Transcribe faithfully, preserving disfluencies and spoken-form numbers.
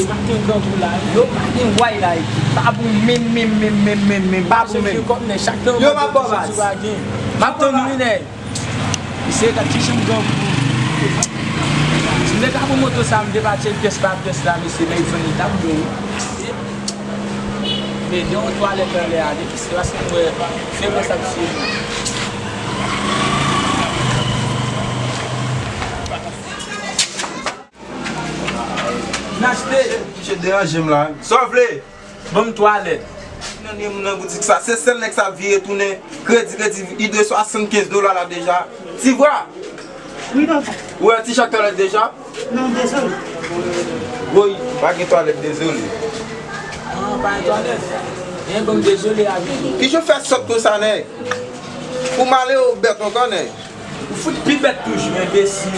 Pa gen grangou la. Yo pa gen way la, epi pa bon menm, menm, menm, menm, menm, menm, pa bon menm. Yo pa bon baz. M ap tann wi, nèg. Misye, gad ki janm grangou. Si m te ka pran moto sa, m depatche l pyès pa pyès la, mesye, men l fann li t ap bon wi. Men gen yon twalèt anlè a, li pise, paske m wè feblès ap swiv li. Nachte! Misye deranje m la. Sa w vle? Ban m twalèt. Nan, nan, nan boutik sa, se sèl nèg sa ap vire tounen. Kredi, kredi, li dwe swasannkenz dola la deja. Ti vwa! Wi, papa. Ou wè ti chak twalèt deja? Non, dezole. Woy, pa gen twalèt, dezole. Ah, pa gen twalèt. Gen, ban m dezole avè w. Kijan w fè sòt konsa, nèg? Ou male, ou bèt ankò, nèg. Ou fout pi bèt toujou, enbesil.